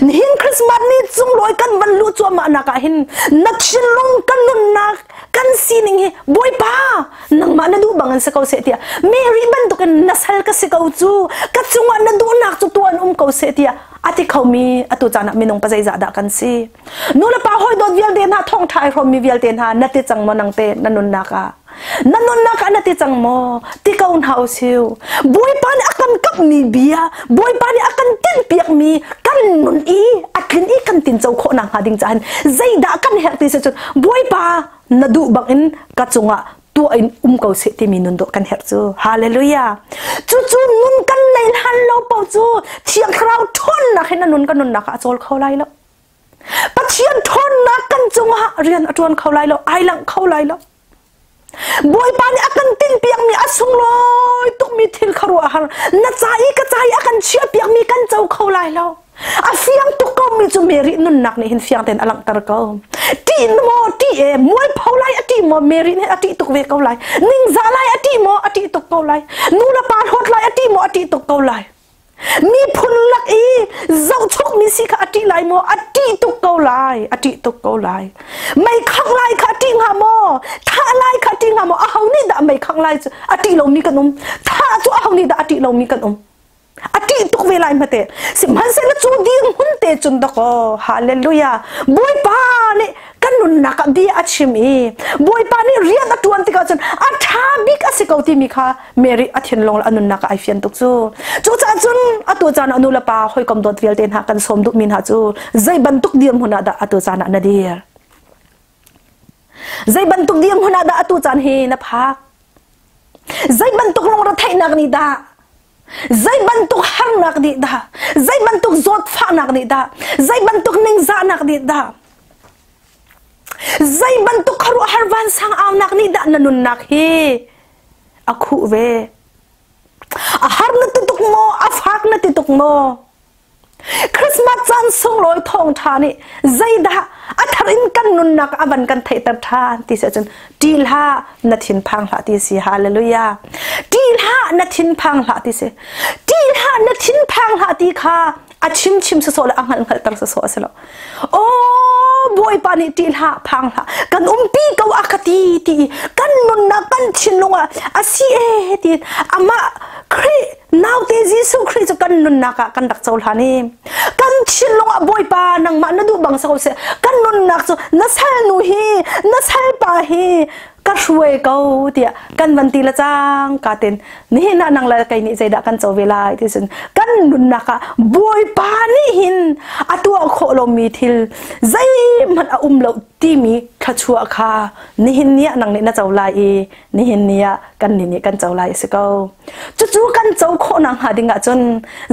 Nihin Christmas ni sunglawi kan van luh cuahmah nak ah hin na thinlung kan nunnak kan sining hi Bawipa nangmah na duh bang in si ko seh tiah Mary bantukin na sal ka si ko cu ka cungah na duhnak cu tuan um ko seh tiah a ti khomi atu caan ah minung pa zeizah dah kan si nu le pa hawi dawt vialte hna thawngṭha ai hrawmmi vialte hna na ti cang maw nang te na nunnak ah? Na nunnak ah na ti cang maw? Ti ko hna usih. Bawipa nih a kan kapmi bia, Bawipa nih a kan tinhpiakmi kan nun i a tlin i kan tinco khawh nakhnga ding caah zeidah kan herh ti si cun Bawipa na duh bangin ka cungah tuah in um ko seh timi nun dawh kan herh cu. Hallelujah. Cucu nun kan nei hlan lo paoh cu Thiang Thlarau ṭhawnnak hin na nun kan nunnak ah a cawl kho lai lo. Pathian ṭhawnnak kan cungah rian a ṭuan kho lai lo, ai langh kho lai lo. Bawipa nih a kan tinhpiakmi a sunglawi tukmi thil kha ruah har na ca i ka ca i a kan chiahpiakmi kan co kho lai lo. A fiang tuk komi cu Mary nunnak nih hin fiang tein a langhter ko. Ṭih maw ṭih e mualpho lai a ṭih maw Mary nih a ṭih tuk ve ko lai. Ningzah lai a ṭih maw a ṭih tuk ko lai. Nu le pa hlawt lai a ṭih maw a ṭih tuk ko lai. Miphun lak i zohchukmi si kha a ṭih lai maw? A ṭih tuk ko lai. A ṭih tuk ko lai. Mei khangh lai kha a ṭih hnga maw? Thah lai kha a ṭih hnga maw? Aho nih dah mei khangh lai cu a ṭih lomi kan um? Thah cu aho nih dah a ṭih lomi kan um? A ṭih tuk ve lai hmate. Sihmanhsehlaw cu dirhmun te cun dakaw hallelujah Bawipa nih kan nunnak ah bia a chim i Bawipa nih rian a ṭuan tikah cun a ṭha bik a si ko timi kha Mary a thinlung le a nunnak ah ai fian tuk cu. Cucaah cun atu caan ah nu le pa hawikom dawt vialte hna kan sawm duhmi hna cu zei bantuk dirhmun ah dah atu caan ah na dir? Zei bantuk dirhmun ah dah atu caan hi na phak? Zei bantuk lungretheihnak nih dah Zei bantuk harnak nih dah? Zei bantuk zawtfahnak nih dah? Zei bantuk ningzahnak nih dah? Zei bantuk khuaruahhar vansang aunak nih dah na nunnak hi a khuh ve? A har na ti tuk maw? A fak na ti tuk maw? Christmas caan sunglawi thawngṭha nih zeidah a thar in kan nunnak a van kan theihter ṭhan ti si ahcun ṭih hlah na thinphang hlah ti si hallelujah ṭih hlah na thinphang hlah ti si ṭih hlah na thinphang hlah ti kha a chim chim sawsawh le a hngalh hngalhter sawsawh a si lo aw Bawipa nih ṭih hlah phang hlah kan umpi ko a ka ti ti kan nunnak kan thinlung ah a si e ti amah Khrih naute Jesuh Khrih cu kan nunnak ah kan rak cohlan i kan thinlung ah Bawipa nangmah na duh bang si ko seh kan nunnak cu na salnu hi na salpa hi ka hruai ko tiah kan van ti le cang ka tin nihin ah nang le kei nih zeidah kan co ve lai ti cun kan nunnak ah Bawipa nih hin a tuah khawh lomi thil zeihmanh a um lo timi thluachuah kha nihin ni ah nang nih na co lai i nihin ni ah kan nih nih kan co lai a si ko. Cucu kan co khawh nakhnga ding ahcun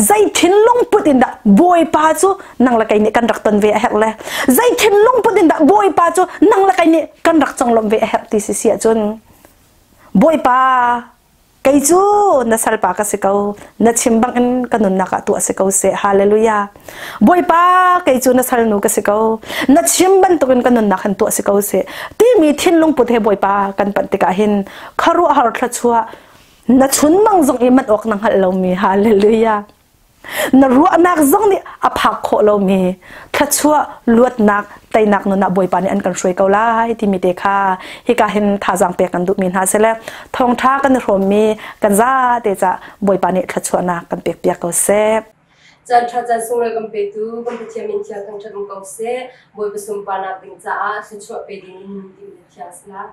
zei thinlung put in dah Bawipa cu nang le kei nih kan rak ton ve a herh le zei thinlung put in dah Bawipa cu nang le kei nih kan rak conglawmh ve a herh ti si si ahcun Bawipa kei cu na salpa ka si ko na chim bangin ka nunnak ah tuah si ko seh hallelujah Bawipa kei cu na salnu ka si ko na chim bantukin ka nunnak han tuah si ko seh timi thinlung put he Bawipa kan panh tikah hin khuaruahhar thluachuah na chunmang zong i manh awk na hngalh lomi hallelujah na ruahnak zong nih a phak khawh lomi thluachuah luatnak teinak nun ah Bawipa nih an kan hruai ko lai timi te kha hika hin thazaang pek kan duhmi hna sile thawngtha kan i hrawmmi kan zate ca Bawipa nih thluachuahnak kan pek piak ko seh. Caan ṭha caan sunglawi kan petu kan Pathian min thiang thangṭhat um ko seh. Bawipa sunparnak ding caah thluachuah pe ding in timh thiang sila.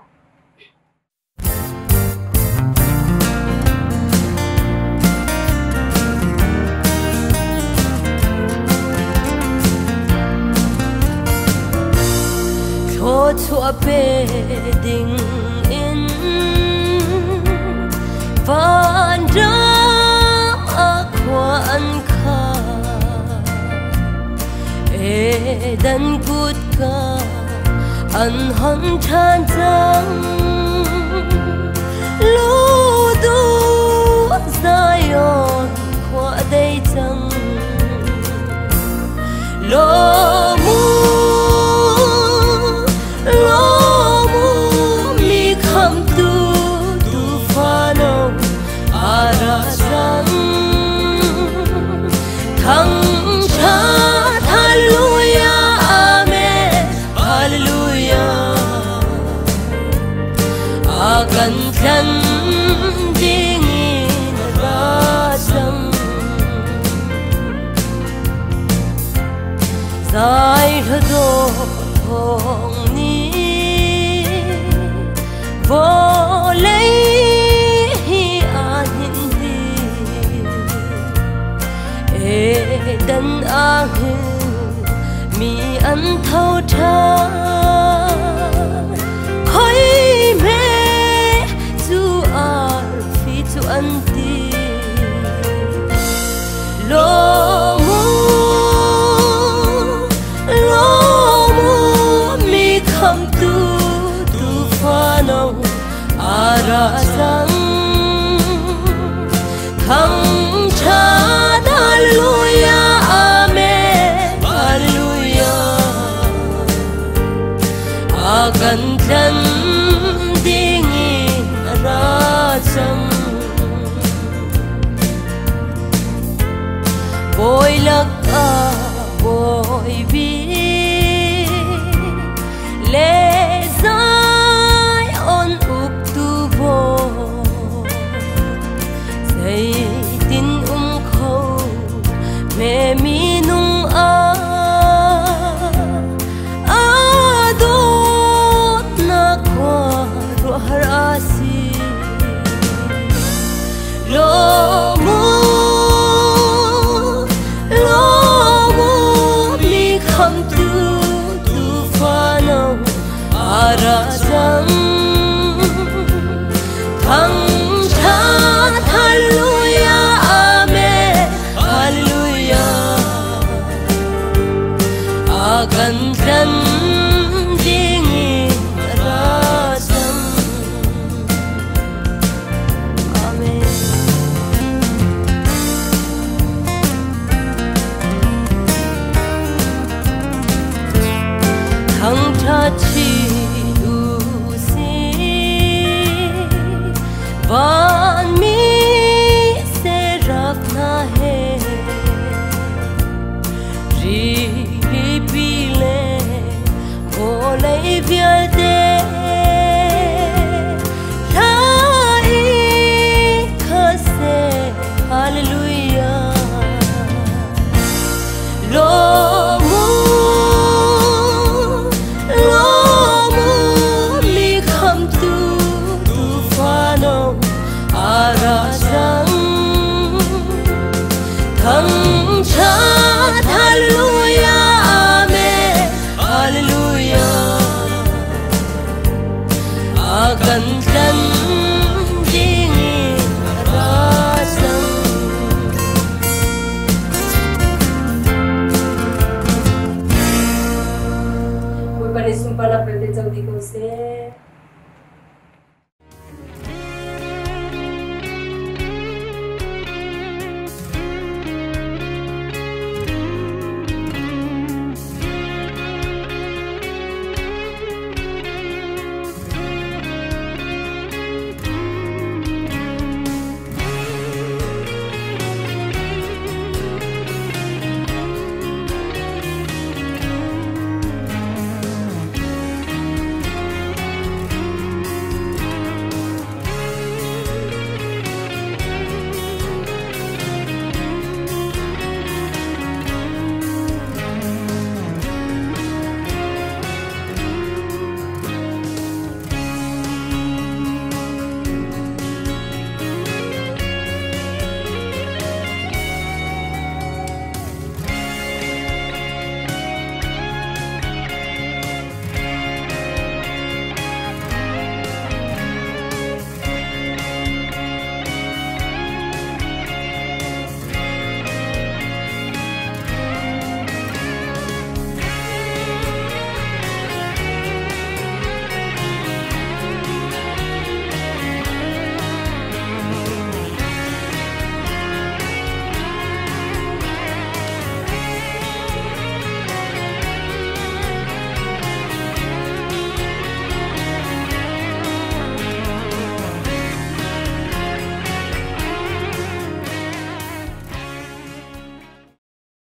Thluachuah pe ding in vanram a khua an kha Eden kutka an hon ṭhan cang Ludu Zion khua dei cang Lomu Lomu mi khamtu tufano ara cang Thang ṭhat Hallelujah Amen Hallelujah A kan thlen ding in a ra cang Zai hla dawh thawng nih vawlei Dan a hngilh mi an tho ṭhan. Khoi hme cu arfi cu an ti? Lawm u, lawm u, mi khamhtu Tuufa no a ra cang. Thangṭhat Hallelujah, Amen, Hallelujah. A kan tlanh dingin a ra cang. Bawi lakah bawi bik le Zion uktu bawi, zeitin um kho me minung ah? A dawtnak khuaruahhar a si. Lawm u, lawm u, mi khamhtu Tuufa no a ra cang. Thangṭhat Hallelujah, Amen, Hallelujah. A kan tlanh dingin a ra cang. Amen. Thangṭhat chin u sih, vanmi seraph hna he, rilipi le vawlei vialte. Hla in khat seh, Hallelujah. Lawm u, lawm u, mi khamhtu Tuufa no a ra cang. Thangṭhat Hallelujah.